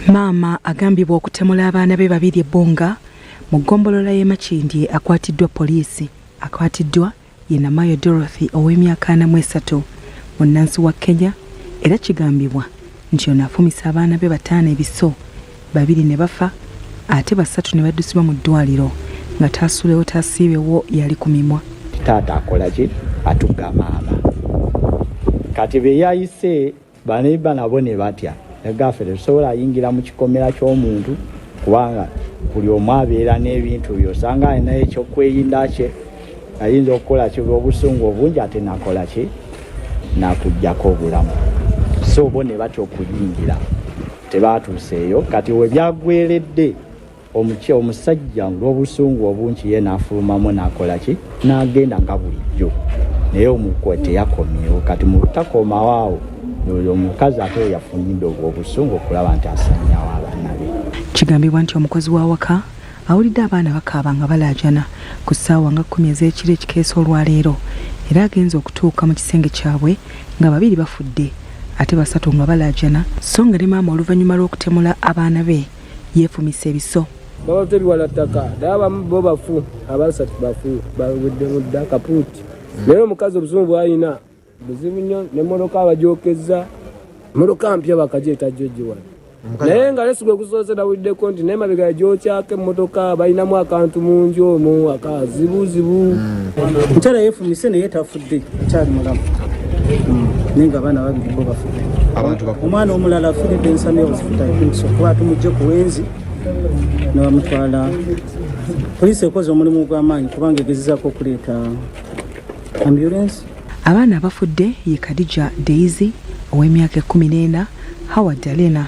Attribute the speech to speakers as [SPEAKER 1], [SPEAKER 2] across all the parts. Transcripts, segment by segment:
[SPEAKER 1] Maama agambibwa okutemula abaana be babiri e Bbunga mu ggombolola y'e Makindye akwatiddwa poliisi. Akwatiddwa ye Namayo Dorothy ow'emyaka 43 munnansi wa Kenya era kigambibwa nti ono afumisa abaana be bataano ebiso, babiri ne bafa ate basatu ne baddusibwa mu ddwaliro nga taasulewo taasiibewo yali ku mimwa.
[SPEAKER 2] Taata akola ki? Atugga maama. Kati be yayise baneiba nabo ne batya negaffe tetusobola ayingira mu kikomera ky'omuntu kubanga buli omu abeera n'ebintu bye, osanga alina ekyokweyinda kye ayinza okukola ki olw'obusungu obungi ate nakola ki nakuggyako obulamu. So bo ne batya okuyingira, tebaatuuseeyo. Kati we byagweredde omusajja olw'obusungu obungi ye n'afulumamu n'akola ki n'agenda nga bulijjo, naye omukwe teyakomyewo. Kati mu butakomawo awo omukazi ate yafunidde obwo obusungu okulaba nti asanyawo abaana be.
[SPEAKER 1] Kigambibwa nti omukozi w'awaka awulidde abaana bakaaba nga balaajana ku ssaawa nga 10 ez'ekiro ekikeesa olwaleero, era agenze okutuuka mu kisenge kyabwe nga babiri bafudde ate basatu nga balaajana, so nga ne maama oluvannyuma lw'okutemula abaana be yeefumisa ebiso.
[SPEAKER 3] Babatu ebiwala ttaka ddala abamu bo bafu, abasatu bafu bawedde mu dda kapuuti. Naye omukazi obusungu bw'alina buzibu nnyo, n'emmotoka abagyokezza, emmotoka mpya bakagyeta jjoji wano. Naye nga lesi gwe gusoose nawuliddeko nti naye mabega yagyokyako emmotoka balinamu akantu mu nju omwo akazibuzibu.
[SPEAKER 4] Mukyala yeefumise naye tafudde, akyali mulamu, naye nga abaana babiri bo bafudde. Omwana omulala afiiridde Nsambya hospital, I think so, kuba tumugje ku wenzi ne bamutwala. Poliisi ekoze omulimu gw'amaanyi kubanga egezezaako okuleeta ambulance.
[SPEAKER 1] Abaana abafudde ye Khadija Daisy ow'emyaka 14, Howard Alena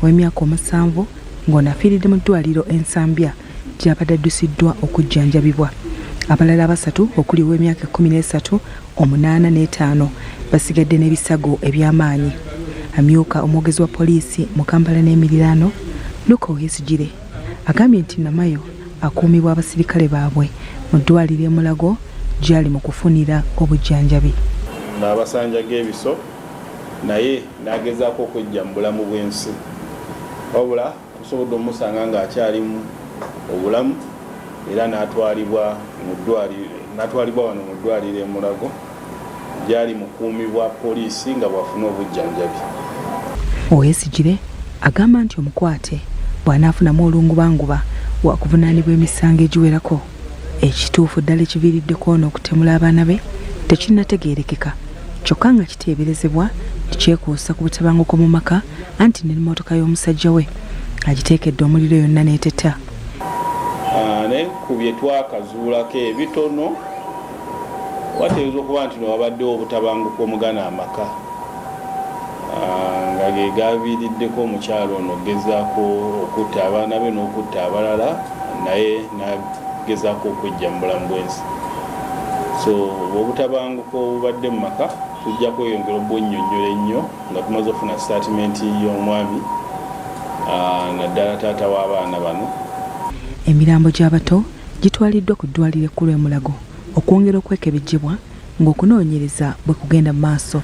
[SPEAKER 1] ow'emyaka 7 ng'ono afiiridde mu ddwaliro e Nsambya gy'abadde addusiddwa okujjanjabibwa. Abalala abasatu okuli ow'emyaka 13, 8 n'etaano basigadde n'ebisago eby'amaanyi. Amyuka omwogezi wa poliisi mu Kampala n'emiriraano Luke Oyesigire agambye nti Namayo akuumibwa abasirikale baabwe mu ddwaliro e Mulago gy'ali mu kufunira obujjanjabi.
[SPEAKER 5] N'abasanjaga ebiso naye n'agezaako okweggya mu bulamu bw'ensi, wabula tusobodde omusanga ng'akyalimu obulamu era n'atwalibwa mu ddwaliro, n'atwalibwa wano mu ddwaliro e Mulago gy'ali mukuumibwa poliisi nga bw'afuna obujjanjabi.
[SPEAKER 1] Oyesigire agamba nti omukwate bw'anaafunamu olungubanguba wakuvunaanibwa emisango egiwerako. Ekituufu ddala ekiviiriddeko ono okutemula abaana be tekinnategeerekeka, kyokka nga kiteeberezebwa nti kyekuusa ku butabanguko mu maka, anti n'emmotoka y'omusajja we agiteekedde omuliro yonna n'eteta.
[SPEAKER 5] Naye ku bye twakazuulako ebitono wateebereza okuba nti no wabaddewo obutabanguko omugana amaka nga ge gaviiriddeko omukyalo ono okugezaako okutta abaana be n'okutta abalala, naye n'agezaako okweggya mu bulamu bw'ensi. So obutabanguko obubadde mu maka tujja kweyongera obunnyonnyola ennyo nga tumaze okufuna sitaatimenti y'omwami, naddala taata w'abaana bano.
[SPEAKER 1] Emirambo gy'abato gitwaliddwa ku ddwaliro ekkulu e Mulago okwongera okwekebejjebwa ng'okunoonyereza bwe kugenda mu maaso.